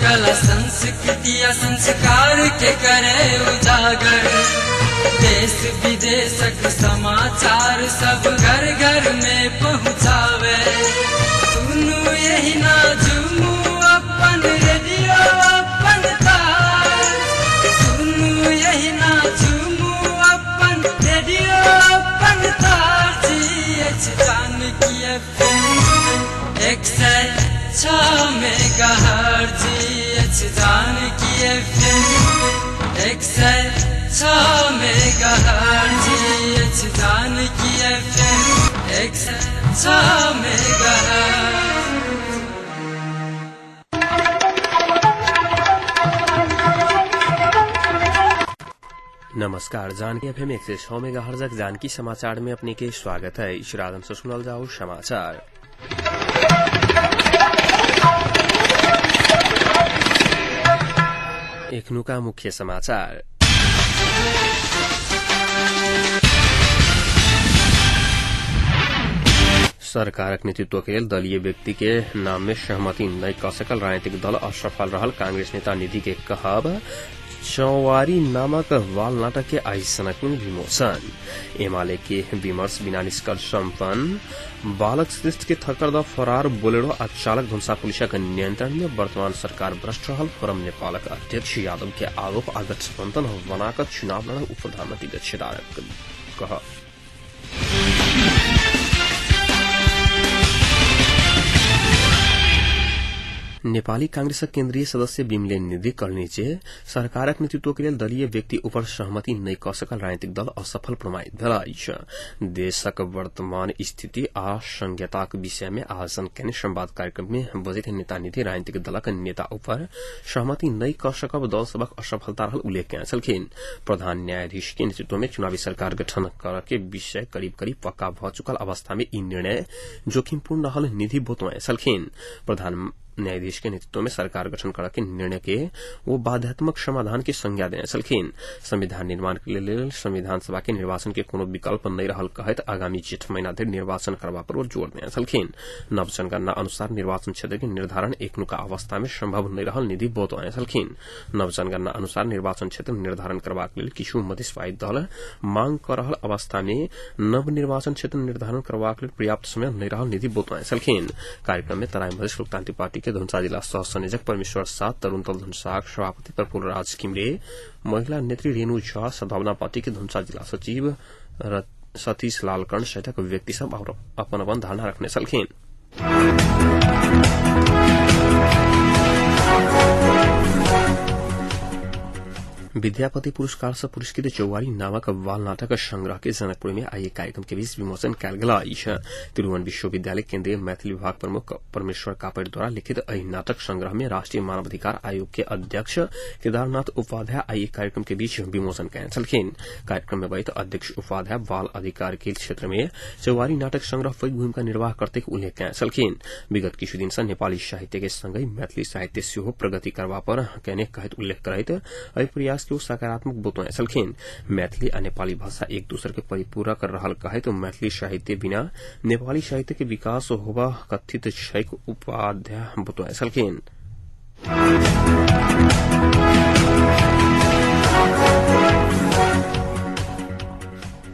कला संस्कृति आ संस्कार के करे उजागर। देश विदेशक समाचार सब घर घर में पहुँचावे। सुनू यही ना झूमू अपन रेडियो अपन तार। सुनू यही ना झूमू अपन रेडियो अपन तार। जी Janaki FM 106 megahertz. Janaki FM 106 megahertz. Janaki FM 106 megahertz. नमस्कार, जानकी एफएम 106 मेगाहर्ट्ज़ जानकी समाचार में अपने के स्वागत है। इस से सुनल जाओ समाचार। एखनुका मुख्य समाचार। सरकारक नेतृत्व के लेल दलीय व्यक्ति के नाम में सहमति नहीं क सकल राजनीतिक दल असफल रहल कांग्रेस नेता निधि के कहब। चौवारी नामक बाल नाटक के आई सनक में विमोचन। एमाले के विमर्श बिना निष्कर्ष सम्पन्न। बालक श्रेष्ठ के थक्कर the फरार बोलेरो आ चालक धुनसा पुलिसक नियंत्रण में वर्तमान सरकार भ्रष्ट रहल फोरम नेपालक अध्यक्ष यादव के आरोप आ गठबंधन बनाकर चुनाव लड़ल उप प्रधानमंत्री गच्छेदारक कह। नेपाली कांग्रेसक केन्द्रीय सदस्य बिमले निधि कहलनि जे सरकारक नेतृत्व के लेल दलीय व्यक्ति ऊपर सहमति नहि क सकल राजनीतिक दल असफल प्रमाणित भेल अछि। देशक वर्तमान स्थिति आ संज्ञताक विषय में आयोजन केने संवाद कार्यक्रम में बजैत नेता निधि राजनीतिक दलक नेता ऊपर सहमति नहि क सकब दल सभक असफलता रहल उल्लेख केने छलखिन। प्रधान न्यायाधीश के नेतृत्व में चुनावी सरकार गठन करऽ के विषय करीब करीब पक्का भ चुकल अवस्था में ई निर्णय जोखिमपूर्ण रहल निधि बतौने छलखिन। प्रधान न्यायाधीश के नेतृत्व में सरकार गठन करऽ के निर्णय के वो बाध्यात्मक समाधान के संज्ञा देने छलखिन। संविधान निर्माण के लेल संविधान सभा के निर्वाचन के कोनो विकल्प नहीं रहल कहैत आगामी जेठ महीना धरि निर्वाचन करबा पर वो जोर देने छलखिन। नव जनगणना अनुसार निर्वाचन क्षेत्र के निर्धारण एखनुका अवस्था में संभव नहीं रहल निधि बतौने छलखिन। नव जनगणना अनुसार निर्वाचन क्षेत्र निर्धारण करबाक लेल किछु मधेशवादी दल मांग क रहल अवस्था में नव निर्वाचन क्षेत्र निर्धारण करबाक लेल पर्याप्त समय नहीं रहल निधि बतौने छलखिन। कार्यक्रम में तराई मधेश लोकतांत्रिक पार्टी के धनुषा जिला सह संयोजक परमेश्वर साह, तरुण दल धनुषाक सभापति प्रफुल्ल राज घिमिरे, महिला नेत्री रेणु झा, सद्भावना पार्टी के धनुषा जिला सचिव सतीश लाल कर्ण सहितक व्यक्ति सब अपन अपन धारणा रखने छलखिन। विद्यापति पुरस्कार से पुरस्कृत चौवारी नामक बाल नाटक संग्रह के जनकपुर में आई कार्यक्रम के बीच विमोचन कयल गेल अछि। त्रिभुवन विश्वविद्यालय केन्द्रीय मैथिली विभाग प्रमुख परमेश्वर कापड़ द्वारा लिखित एहि नाटक संग्रह में राष्ट्रीय मानवाधिकार आयोग के अध्यक्ष केदारनाथ उपाध्याय आई कार्यक्रम के बीच विमोचन कयने छलखिन। कार्यक्रम में बैठ अध्यक्ष उपाध्याय बाल अधिकार के क्षेत्र में चौवारी नाटक संग्रह पैघ भूमिका निर्वाह करते उल्लेख कयने छलखिन। विगत किछु दिन सँ नेपाली साहित्य के संगहि मैथिली साहित्य सेहो प्रगति करबा पर कयने कहैत उल्लेख करैत एहि प्रयास के सकारात्मक बतौने छलखिन। मैथिली आ नेपाली भाषा एक दूसर के परिपूरक रहल कहैत मैथिली साहित्य बिना नेपाली साहित्य के विकास होबा कथित छैक उपाध्याय बतौने छलखिन।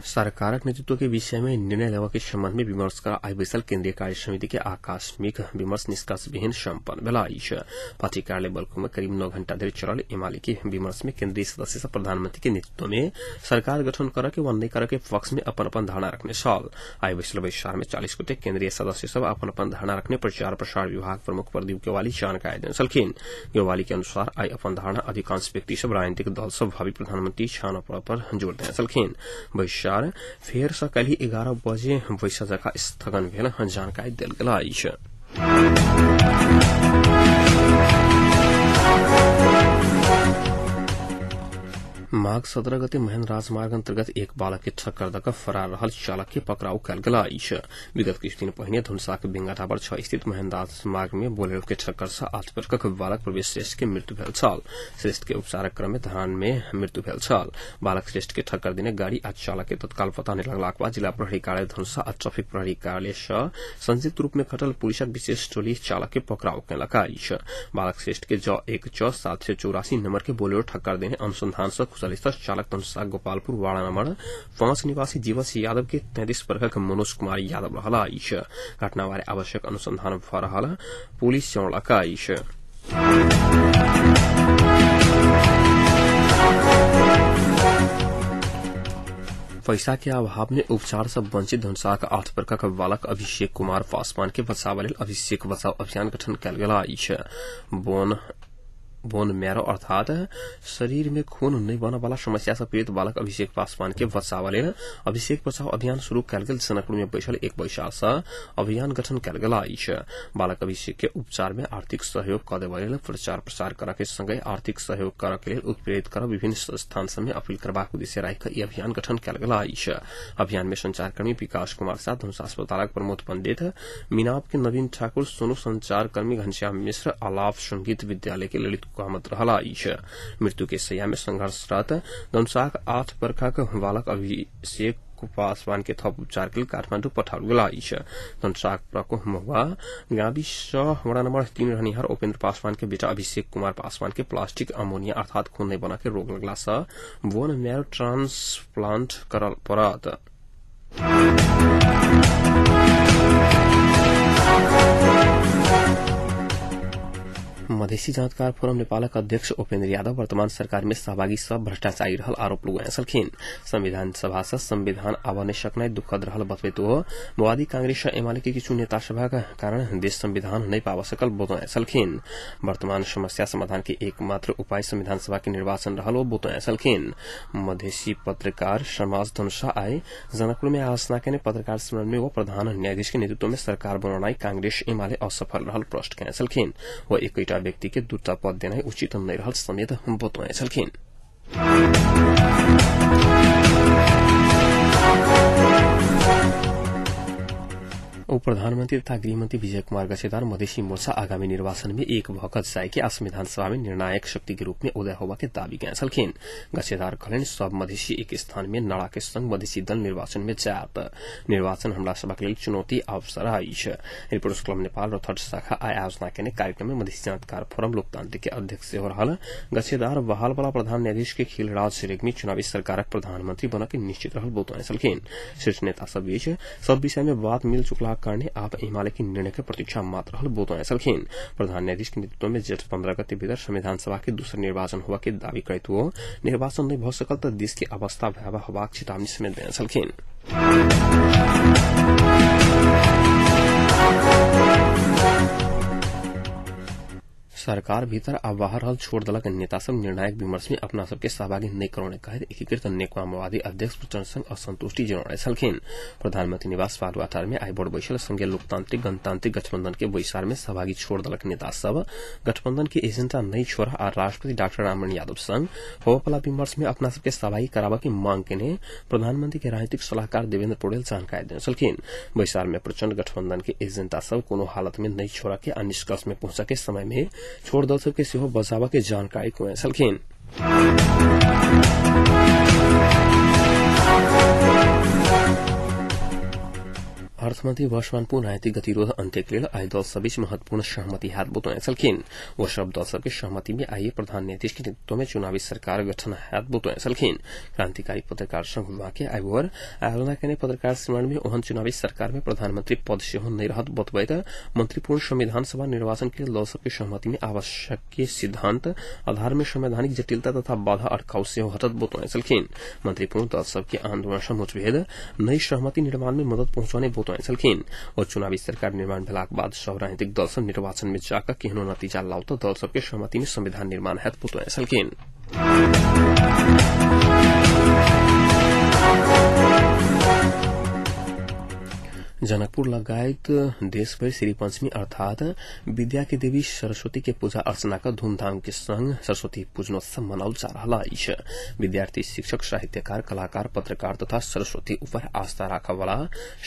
सरकारक नेतृत्व के विषय में निर्णय लेवा के संबंध में विमर्श कर आई बैसल केन्द्रीय कार्य समिति के आकस्मिक विमर्श निष्कर्ष विहीन सम्पन्न भेल अछि। पार्टी कार्यालय बल्कु में करीब 9 घंटा धरि चलल एमाले के विमर्श में केन्द्रीय सदस्य सब प्रधानमंत्री के नेतृत्व में सरकार गठन करऽ के वा नहि करऽ के पक्ष में अपन अपन धारणा रखने छल। आई बैसल बैसार में 40 गोटे केन्द्रीय सदस्य सब अपन अपन धारणा रखने प्रचार प्रसार विभाग प्रमुख प्रदीप गेवाली जानकारी देने छलखिन। गेवाली के अनुसार आई अपन धारणा अधिकांश व्यक्ति सब राजनीतिक दल सब भावी प्रधानमंत्री छानऽ पर जोर देने छलखिन। बैसार फेर सँ काल्हि 11 बजे बैसा जकाँ स्थगन भेल जानकारी देल गेल अछि। माघ 17 गते महेन्द्र राजमार्ग अन्तर्गत एक बालक के ठक्कर दक फरार रहल चालक के पकड़ाउ कयल गेल अछि। विगत किछु दिन पहिने धनुषाक बेंगाटापर 6 स्थित महेन्द्र राजमार्ग में बोलेरो के ठक्कर से 8 वर्षक बालक प्रवेश श्रेष्ठ के मृत्यु भेल छल। श्रेष्ठ के उपचारक क्रम में धरान में मृत्यु भेल छल। बालक श्रेष्ठ के ठक्कर देने गाड़ी आ चालक के तत्काल पता नहि लगलाक बाद जिला प्रहरी कार्यालय धनुषा आ ट्रैफिक प्रहरी कार्यालय सँ संयुक्त रूप में खटल पुलिसक विशेष टोली चालक के पकड़ाउ कयलक अछि। बालक श्रेष्ठ के ज 1 च 784 नम्बर के बोलेरो ठक्कर देने अनुसंधान सँ चालक धनुषा गोपालपुर वाड़ा नम्बर 5 निवासी जीवस यादव के 33 वर्षक मनोज कुमार यादव रहल अछि। घटनाबारे आवश्यक अनुसंधान भ रहल पुलिस जनौलक अछि। पैसा के अभाव में उपचार से वंचित धनुषाक 8 वर्षक बालक अभिषेक कुमार पासवान के बचाव लेल अभिषेक बचाव अभियान गठन कयल गेल अछि। बोन म्यारो अर्थात शरीर में खून नहीं बने वाला समस्या से पीड़ित बालक अभिषेक पासवान के बचाव लेल अभिषेक बचाव अभियान शुरू कयल गेल जनकपुर में बैसल एक बैसार से अभियान गठन कयल गेल अछि। बालक अभिषेक के उपचार में आर्थिक सहयोग क देबय लेल प्रचार प्रसार करय के संगहि आर्थिक सहयोग करय के लेल उत्प्रेरित कर विभिन्न स्थान सब में अपील करबाक उद्देश्य राखि ई अभियान गठन कयल गेल अछि। अभियान में संचारकर्मी विकास कुमार साह, धनुषा अस्पतालक प्रमोद पंडित, मीनाप के नवीन ठाकुर, सोनू, संचारकर्मी घनश्याम मिश्र, आलाप संगीत विद्यालय के ललित कामत रहल अछि। मृत्यु के सैया में संघर्षरत धनुषाक 8 वर्षक बालक अभिषेक पासवान के थप उपचार के लेल काठमांडू पठाओल गेल अछि। धनुषाक प्रकोह महुआ गाविस वडा नम्बर 3 रहनिहार उपेन्द्र पासवान के बेटा अभिषेक कुमार पासवान के प्लास्टिक अमोनिया अर्थात खून नहि बना के रोग लगला सँ बोन म्यारो ट्रांसप्लांट करल पड़त। मधेसी जाँतकार फोरम नेपालक अध्यक्ष उपेन्द्र यादव वर्तमान सरकार में सहभागी सब भ्रष्टाचारी रहल आरोप लगौने छलखिन। संविधान सभा से संविधान आबऽ नहि सकनाइ दुखद रहल बतबैत ओ माओवादी कांग्रेस एमाले के किछु नेता सभक कारण देश संविधान नहि पाबऽ सकल बतौने छलखिन। वर्तमान समस्या समाधान के एकमात्र उपाय संविधान सभा के निर्वाचन रहल ओ बतौने छलखिन। मधेसी पत्रकार समाज धनुषा आइ जनकपुर में आलोचना केने पत्रकार सम्मेलन में ओ प्रधान न्यायाधीश के नेतृत्व में सरकार बनौनाइ कांग्रेस एमाले असफल रहल प्रश्न केने छलखिन। ओ एकैटा व्यक्ति के दूटा पद देनाइ उचित नहि रहल समेत बतौने छलखिन। उप प्रधानमंत्री तथा गृहमंत्री विजय कुमार गच्छेदार मधेसी मोर्चा आगामी निर्वाचन में एक भऽ जाय के आ संविधान सभा में निर्णायक शक्ति के रूप में उदय होबा के दावी केने छलखिन। गच्छेदार कहलनि सब मधेसी एक स्थान में नारा के संग मधेसी दल निर्वाचन में जायत। निर्वाचन हमरा सभक लेल चुनौती अवसर अछि। रिपोर्टर्स क्लब नेपाल रौतहट शाखा आइ आयोजना केने कार्यक्रम में मधेसी जाँतकार फोरम लोकतांत्रिक के अध्यक्ष सेहो रहल गच्छेदार बहाल वाला प्रधान न्यायाधीश के खिलराज रेग्मी चुनावी सरकारक प्रधानमंत्री बनऽ के निश्चित रहल बतौने छलखिन। शीर्ष नेता सब बीच सब विषय में बात मिल चुकला कारणे आप एमाले के निर्णय के प्रतीक्षा मात्र रहल बतौने छलखिन। प्रधान न्यायाधीश के नेतृत्व में जेठ 15 गते भीतर संविधान सभा के दोसर निर्वाचन होबा के दावी करैत ओ निर्वाचन नहि भऽ सकल तऽ देश के अवस्था भयावह होबाक चेतावनी समेत देने छलखिन। सरकार भीतर आ बाहर रहल छोड़ दलक नेता सब निर्णायक विमर्श में अपना सबके सहभागी नहि करौने कहैत एकीकृत नेकपा माओवादी अध्यक्ष प्रचण्ड संग असंतुष्टि जनौने छलखिन। प्रधानमंत्री निवास बालुवाटार में आइ भोर बैसल संघीय लोकतांत्रिक गणतांत्रिक गठबंधन के बैसार में सहभागी छोड़ दलक नेता सब गठबंधन के एजेंडा नहि छोड़ आ राष्ट्रपति डाक्टर रामचरण यादव संग होबयवला विमर्श में अपना सबके सहभागी कराबऽ के मांग केने प्रधानमंत्री के राजनीतिक सलाहकार देवेन्द्र पौडेल जानकारी देने छलखिन। बैसार में प्रचण्ड गठबंधन के एजेंडा सब कोनो हालत में नहि छोड़ के आ निष्कर्ष में पहुंचऽ के समय में छोड़ दल सबके सेहो बचाबऽ के जानकारी खुएने छलखिन। अर्थमन्त्री वर्षमान राजनीतिक गतिरोध अन्त्यक लेल आइ दल सबीच महत्वपूर्ण सहमति हात बतौने छलखिन। ओ सब दल सबके सहमति में आइ प्रधान न्यायाधीश के नेतृत्व में चुनावी सरकार गठन हात बतौने छलखिन। क्रांतिकारी पत्रकार संघ बाँके आइ भोर आयोजना केने पत्रकार सम्मेलन में ओहन चुनावी सरकार में प्रधानमंत्री पद सेहो नहि रहत बतबैत मंत्रीपूर्ण संविधान सभा निर्वाचन के लेल दल सबके सहमति में आवश्यक सिद्धांत आधार में संवैधानिक जटिलता तथा बाधा अटकाव सेहो हटत बतौने छलखिन। मंत्रीपूर्ण दल सबके आंदोलन सँ मुठभेद नई सहमति निर्माण में मदद पहुंचाने बतौने छलखिन। और चुनावी सरकार निर्माण भेलाक बाद सब राजनीतिक दल सब निर्वाचन में जाकऽ केहनो नतीजा लाओ तऽ दल सबके सहमति में संविधान निर्माण हैत बतौने छलखिन। जनकपुर लगायत देशभरि श्री पंचमी अर्थात विद्या के देवी सरस्वती के पूजा अर्चना क धूमधाम के संग सरस्वती पूजनोत्सव मनाओल जा रहल अछि। विद्यार्थी, शिक्षक, साहित्यकार, कलाकार, पत्रकार तथा सरस्वती ऊपर आस्था राखऽ वाला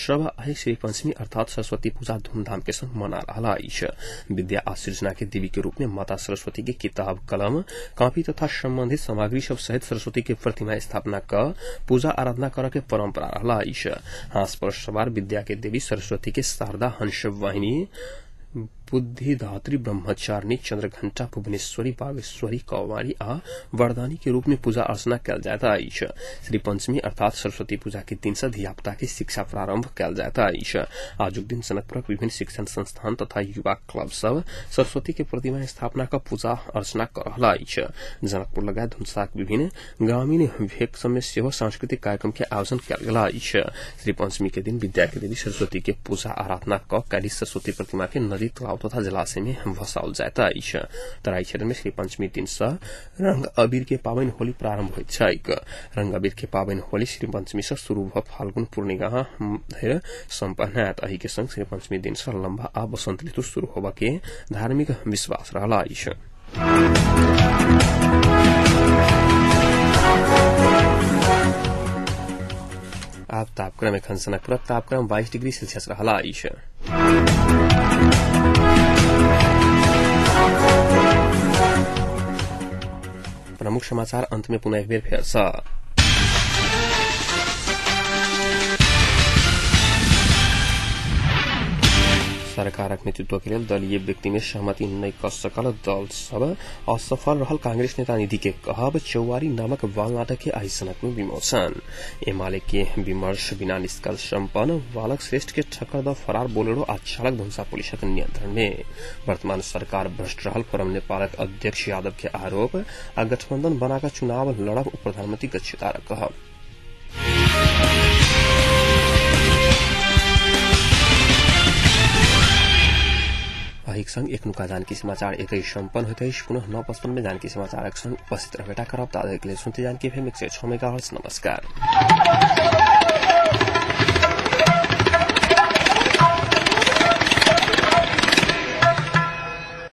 सब आइ श्री पंचमी अर्थात सरस्वती पूजा धूमधाम के संग मना रहल अछि। विद्या आ सृजना के देवी के रूप में माता सरस्वती के किताब, कलम, कॉपी तथा संबंधित सामग्री सब सहित सरस्वती के प्रतिमा स्थापना क पूजा आराधना करऽ के परंपरा रहल अछि। हाथ पर सवार विद्या के देवी सरस्वती के शारदा, हंस वाहिनी, बुद्धिदात्री, ब्रह्मचारिणी, चंद्रघंटा, भुवनेश्वरी, बागेश्वरी, कौमारी आ वरदानी के रूप में पूजा अर्चना कयल जाइत अछि। श्री पंचमी अर्थात सरस्वती पूजा के दिन से धियापुता के शिक्षा प्रारंभ कयल जाइत अछि। आजुक दिन जनकपुरक विभिन्न शिक्षण संस्थान तथा युवा क्लब सब सरस्वती के प्रतिमा स्थापना क पूजा अर्चना क रहल अछि। जनकपुर लगायत धनुषाक विभिन्न ग्रामीण भेग सब में सेहो सांस्कृतिक कार्यक्रम के आयोजन कयल गेल अछि। श्री पंचमी के दिन विद्या के देवी सरस्वती के पूजा आराधना क काल्हि सरस्वती प्रतिमा के नदी, तालाब तथा जलाशय में भसाओल जाइत अछि। तराई क्षेत्र में श्री पंचमी दिन से रंग अबीर के पावनि होली प्रारंभ होइत छैक। रंग अबीर के पावनि होली श्री पंचमी से शुरू भ फाल्गुन पूर्णिमा धरि सम्पन्न होयत। एहि के संग श्री पंचमी दिन से लम्बा आ बसंत ऋतु शुरू होबय के धार्मिक विश्वास रहल अछि। आब तापक्रम एखन जनकपुरक तापक्रम 22 डिग्री सेल्सियस रहल अछि। प्रमुख समाचार अंत में पुनः एक बेर फेर सँ। सरकारक नेतृत्व के लेल दलीय व्यक्ति में सहमति नहि क सकल दल सब असफल रहल कांग्रेस नेता निधि के कहब। चौवारी नामक बाल नाटक के आइ जनकपुर में विमोचन। एमाले के विमर्श बिना निष्कर्ष सम्पन्न। बालक श्रेष्ठ के ठक्कर द फरार बोलेरो आ चालक धनुषा पुलिसक नियंत्रण में। वर्तमान सरकार भ्रष्ट रहल फोरम नेपालक अध्यक्ष यादव के आरोप आ गठबंधन बनाकर चुनाव लड़ब उप प्रधानमंत्री गच्छेदारक कहब। एहिक संग एखनुका जानकी समाचार एतै सम्पन्न होइत अछि। पुनः 9:55 में जानकी समाचारक संग उपस्थित रहबेटा करब। ताधरिक लेल सुनते जानकी एफएम 106 मेगाहर्ट्ज। नमस्कार।